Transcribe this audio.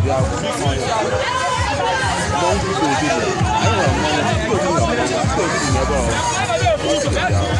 Obi agwụ. Mmọnwụ Peter Obi dị. Anyị nwere mmọnwụ Peter Obi, nwere mmọnwụ Peter Obi dị n'ebe ọ. Ọ sị Obi agwụ.